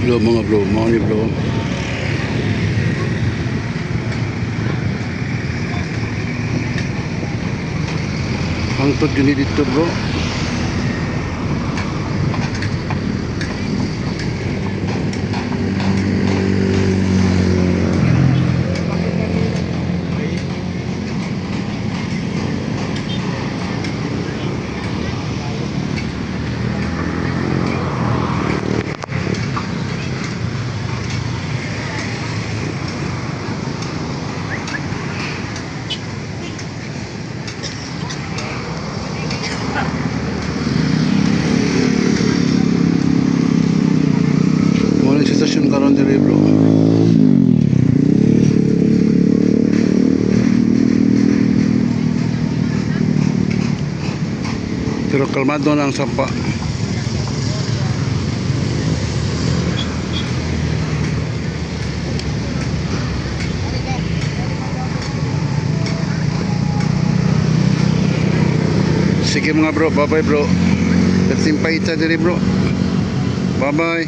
Hello, mga bro, mga ni bro. Hangtod yun dito, bro. Mao na sitwasyon karon diri, bro. Pero kalmado na ang sampa. Sige, mga bro, bye bye, bro. Let's paita diri, bro. Bye bye.